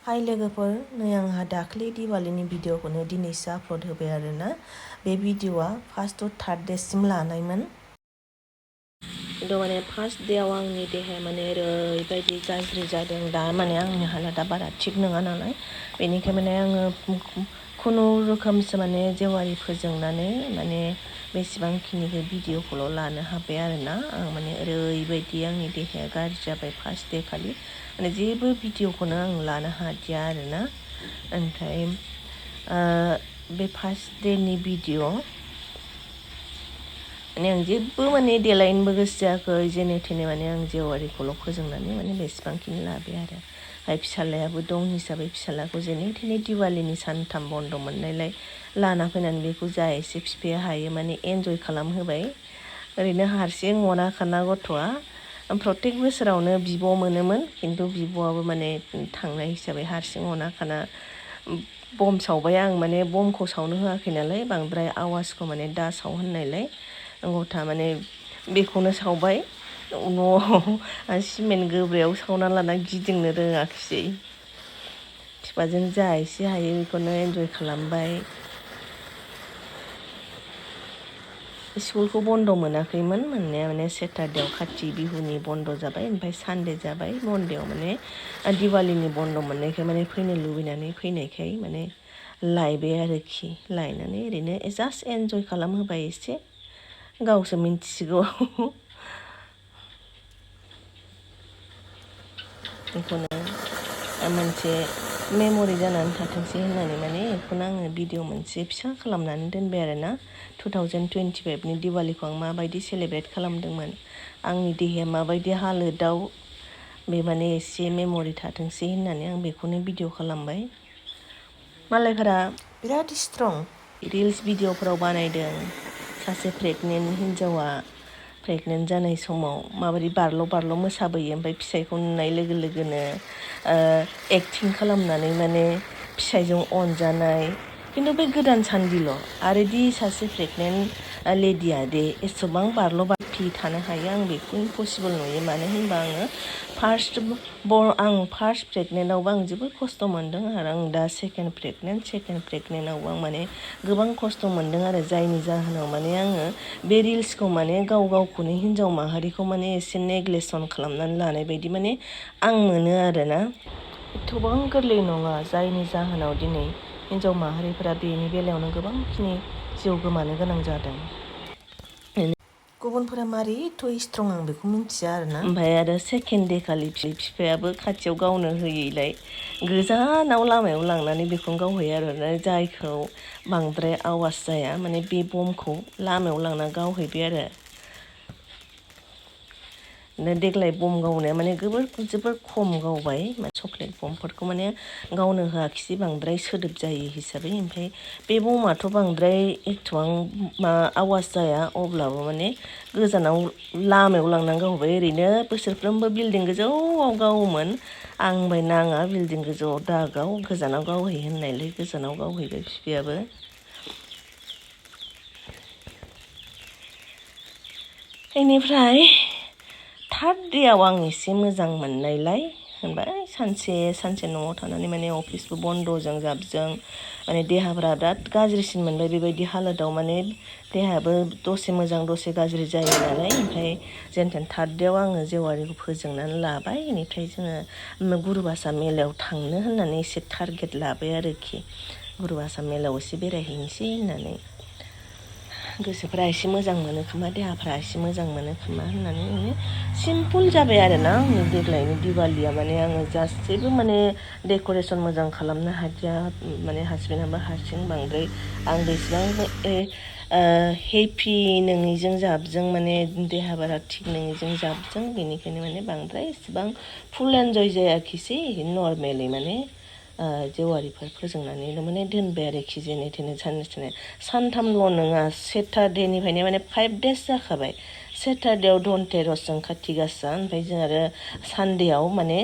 हाय लोगोफोर, नै आंहा दाख्लै दिवालीनि भिडिअखौनो दिनैसो आपल'ड होबाय आरोना। बे भिडिअआ फार्स्ट टु थार्ड डेसिम लानायमोन। माने फार्स्ट डेआव आंनि देहाया माने ओरैबायदि गाज्रि जादों। दा माने आंनि हालोदा बारा थिग नङा नालाय, बेनिखाय माने आङो खुनुरुखुमसो माने जेवारि फोजोंनानै माने बेसेबांखिनिखौ भिडिअखौल' लानो हाबाय आरोना। आं माने ओरैबायदि आंनि देहाया गाज्रि जाबाय फार्स्ट डे खालि, माने जेबो भिडिअखौनो आं लानो हादिया आरोना। ओमफ्राय बे फार्स्ट डेनि भिडिअ माने आं जेबो माने देलायनोबो गोसो जायाखै, जेने थेने माने आं जेवारिखौल' फोजोंनानै माने बेसेबांखिनि लाबाय आरो। ओमफ्राय फिसालायाबो दं हिसाबै फिसालाखौ जेने थेने दिवालीनि सानथाम बन्द' मोननायलाय लाना फैनानै बेखौ जा एसे बिफाया हायो माने एन्जय खालामहोबाय। ओरैनो हारसिं अना खाना गथ'आ प्रत्येक बोसोरावनो बिब' मोनोमोन, खिन्थु बिब'आबो माने थांनाय हिसाबै हारसिं अना खाना बम सावबाय। आं माने बमखौ सावनो होआखै नालाय, बांद्राय आवाजखौ माने दा साव होननायलाय गथा माने बेखौनो सावबाय। न'आव सिमेन्ट गोब्रायाव सावना लाना गिदिंनो रोङाखिसै। बिफाजों जा एसे हायो बेखौनो एन्जय खालामबाय। स्कुलखौ बन्द' मोनाखैमोन मोननाया, माने सेटारडेआव खाथि बिहुनि बन्द' जाबाय, ओमफ्राय सानडे जाबाय। मन्डेआव माने दिवालीनि बन्द' मोननायखाय माने फैनो लुबैनानै फैनायखाय माने लायबाय आरोखि। लायनानै ओरैनो जास्ट एन्जय खालामहोबाय एसे, गावसो मिन्थिसिगौ। बेखौनो मोनसे मेम'रि जानानै थाथोंसै होननानै माने बेखौनो आङो भिडिअ मोनसे फिसा खालामनानै दोनबाय आरोना। 2025नि दिवालीखौ आं माबायदि सेलेब्रेट खालामदोंमोन, आंनि देहाया माबायदि हालोदाव, बे माने एसे मेम'रि थाथोंसै होननानै आं बेखौनो भिडिअ खालामबाय। मालायफोरा बिराद स्ट्रं रिल्स भिडिअफोराव बानायदों। सासे प्रेगनेन्ट हिन्जावा प्रेगनेन्ट जानाय समाव माबायदि बारल' मोसाबोयो, ओमफ्राय फिसाइखौ नुनाय लोगो लोगोनो एक्टिं खालामनानै माने फिसाइजों अनजानाय। खिन्थु बे गोदान सानदिल', आरो दि सासे प्रेगनेन्ट लेडिया दे एसेबां बारफि थानो हायो, आं बेखौ इम्पसिबोल नुयो। मानो होनबा आङो फार्स्ट प्रेगनेन्टआवबो आं जोबोद खस्थ' मोन्दों, आरो आं दा सेकेन्ड प्रेगनेन्टआवबो आं माने गोबां खस्थ' मोन्दों आरो। जायनि जाहोनाव माने आङो बे रिल्सखौ माने गावखौनो हिन्जाव माहारिखौ माने एसे नेग्लेक्सन खालामनानै लानाय बायदि माने आं मोनो आरोना। एथ'बां गोरलै नङा, जायनि जाहोनाव दिनै हिन्जाव माहारिफोरा बेनि बेलायावनो गोबांखिनि जिउ गोमानो गोनां जादों। गुबुनफोरा मारै एथ' स्ट्रं आं बेखौ मिन्थिया आरोना। ओमफ्राय आरो सेकेन्ड दे खालि बिफायाबो खाथियाव गावनो होयैलाय गोजानाव लामायाव लांनानै बेखौनो गावहैयो आरो, जायखौ बांद्राय आवाज जाया माने बे बमखौ लामायाव लांना गावहैबाय आरो। देग्लाय बम गावनाया माने जोबोर खम गावबाय, चक्लेट बमफोरखौ माने गावनो होआखिसै, बांद्राय सोदोब जायो हिसाबै। ओमफ्राय बे बमाथ' बांद्राय एथ'बां आवाज जाया, अब्लाबो माने गोजानाव लामायाव लांनानै गावबाय। ओरैनो बोसोरफ्रोमबो बिल्डिं गोजौआव गावोमोन, आं बुंबाय नाङा बिल्डिं गोजौआव दागाव, गोजानाव गावहै होननायलाय गोजानाव गावहैबाय बिफायाबो। बेनिफ्राय थार्ड डेआव आं एसे मोजां मोननायलाय होनबाय सानसे न'आव थानानै माने अफिसबो बन्द'जों जाबजों माने देहाफ्रा बिराद गाज्रिसिन मोनबाय। बेबायदि हालोदाव माने देहायाबो दसे मोजां दसे गाज्रि जायो नालाय। ओमफ्राय जेनथेन थार्ड डेआव आङो जेवारिखौ फोजोंनानै लाबाय। बेनिफ्राय जोङो गुरुबासा मेलायाव थांनो होननानै एसे टारगेट लाबाय आरोखि। गुरुबासा मेलायाव एसे बेरायहैनोसै होननानै, गोसोफ्रा एसे मोजां मोनो खोमा, देहाफ्रा एसे मोजां मोनो खोमा होननानै माने सिम्पोल जाबाय आरोना आंनि देग्लायनि दिवालीया। माने आङो जेबो माने डेक'रेसन मोजां खालामनो हादिया, माने हासबेन्डआबो हारसिं बांद्राय, आं बेसेबां हेपि नङैजों जाबजों माने देहा बारा थिग नङैजों जाबजों, बेनिखायनो माने बांद्राय इसेबां फुल एन्जय जायाखिसै। नर्मेलि माने जेवारिफोर फोजोंनानैल' माने दोनबाय आरोखि, जेने थेने सानथामल' नङा, सेटारडेनिफ्रायनो माने 5 days जाखाबाय। सेटारडेआव धनतेरसजों काति गासा, ओमफ्राय जों आरो सानडेआव माने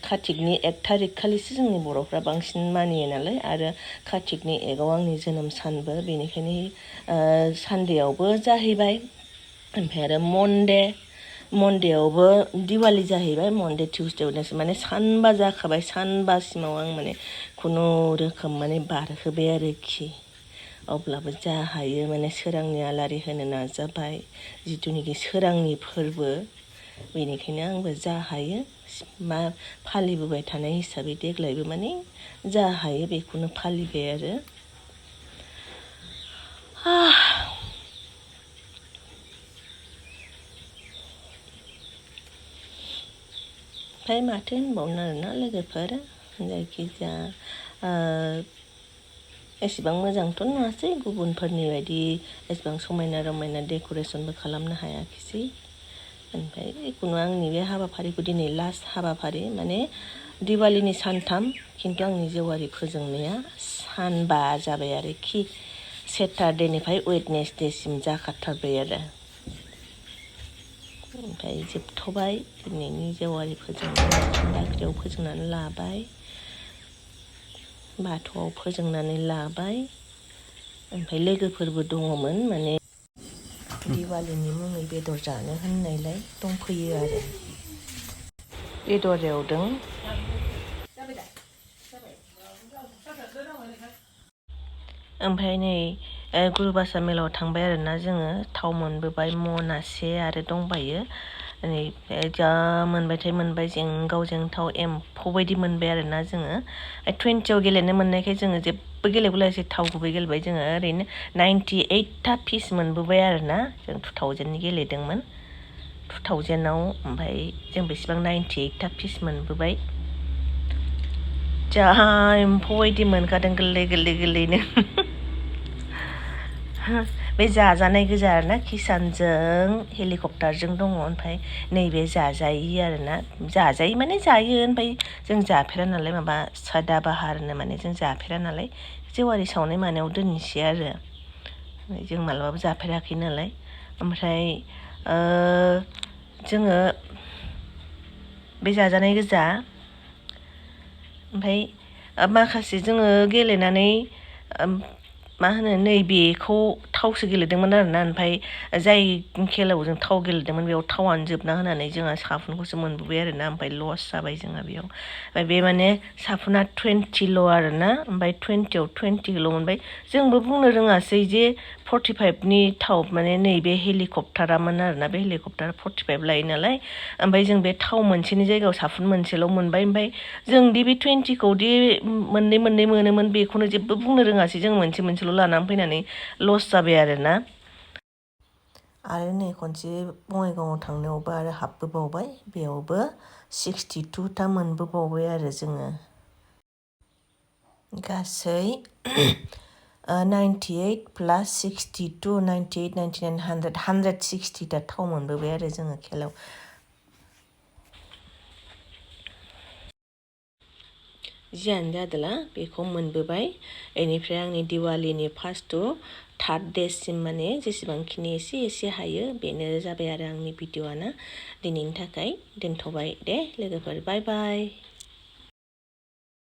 कातिकनि 1 थारिख खालिसो जोंनि बर'फ्रा बांसिन मानियो नालाय, आरो कातिकनि 1आव आंनि जोनोम सानबो, बेनिखायनो सानडेआवबो जाहैबाय। ओमफ्राय आरो मंडेआवबो दिवाली जाहैबाय मंडे टिउसडे वेडनेसडे माने सानबा जाखाबाय सानबासिमाव आं माने खुनुरोखोम माने बारहोबाय आरोखि अब्लाबो जा हायो माने सोरांनि आलारि होनो नाजाबाय जिथुनिखि सोरांनि फोरबो बेनिखायनो आंबो जा हायो मा फालिबोबाय थानाय हिसाबै देग्लायबो माने जा हायो बेखौनो फालिबाय आरो ओमफ्राय माथो होनबावनो आरोना लोगोफोर जायखिजाया एसेबां मोजांथ' नुवासै गुबुनफोरनि बायदि एसेबां समायना रमायना डेक'रेसनबो खालामनो हायाखिसै ओमफ्राय जिखुनु आंनि बे हाबाफारिखौ दिनै लास्ट हाबाफारि माने दिवालीनि सानथाम खिन्थु आंनि जेवारि फोजोंनाया सानबा जाबाय आरोखि सेटारडेनिफ्राय वेडनेसडेसिम जाखाथारबाय आरो ओमफ्राय जोबथ'बाय दिनैनि जेवारि फोजोंनाय बाख्रियाव फोजोंनानै लाबाय बाथौआव फोजोंनानै लाबाय ओमफ्राय लोगोफोरबो दङमोन माने दिवालीनि मुङै बेदर जानो होननायलाय दंफैयो आरो बेदर एवदों ओमफ्राय नै गुरुबासा मेलाव थांबाय आरोना जोङो थाव मोनबोबाय मनासे आरो दंबायो नै जा मोनबाय जेंगाव जेंथाव एम्फौ बायदि मोनबाय आरोना जोङो 20आव गेलेनो मोननायखाय जोङो जेबो गेलेबोलायासै थाव गुबै गेलेबाय जोङो ओरैनो 98टा पिस मोनबोबाय आरोना जों 2000नि गेलेदोंमोन 2000आव ओमफ्राय जों बेसेबां 98टा पिस मोनबोबाय जा एम्फौ बायदि मोनखादों गोरलैनो बे जाजानाय गोजा आरोना किसानजों हेलिकप्टारजों दङ ओमफ्राय नैबे जाजायि आरोना जाजायि माने जायो ओमफ्राय जों जाफेरा नालाय माबा सादा बाहार होनो माने जों जाफेरा नालाय जेवारि सावनाय मानायाव दोननोसै आरो जों मालाबाबो जाफेराखै नालाय ओमफ्राय जोङो बे जाजानाय गोजा ओमफ्राय माखासे जोङो गेलेनानै मा होनो नैबेखौ थावसो गेलेदोंमोन आरोना ओमफ्राय जाय खेलायाव जों थाव गेलेदोंमोन बेयाव थावानो जोबना होनानै जोंहा साफुनखौसो मोनबोबाय आरोना ओमफ्राय लस जाबाय जोंहा बेयाव ओमफ्राय बे माने साफुना 20ल' आरोना ओमफ्राय 20आव 20ल' मोनबाय जोंबो बुंनो रोङासै जे 45नि थाव माने नैबे हेलिकप्टारामोन आरोना बे हेलिकप्टारा 45 लायो नालाय ओमफ्राय जों बे थाव मोनसेनि जायगायाव साफुन मोनसेल' मोनबाय ओमफ्राय जों दि बे 20खौ दि मोननै मोनोमोन बेखौनो जेबो बुंनो रोङासै जों मोनसेल' लानानै फैनानै लस जाबाय आरोना आरो नै खनसे बङाइगावआव थांनायावबो आरो हाबबोबावबाय बेयावबो 62टा मोनबोबावबाय आरो जोङो गासै 98 प्लास 62 98 99 160टा थाव मोनबोबाय आरो जोङो खेलायाव जियानो जादोला बेखौ मोनबोबाय बेनिफ्राय आंनि दिवालीनि फार्स्ट टु थार्ड डेसिम माने जेसेबांखिनि एसे हायो बेनो जाबाय आरो आंनि भिडिअ'आना दिनैनि थाखाय दोनथ'बाय दे लोगोफोर बाय बाय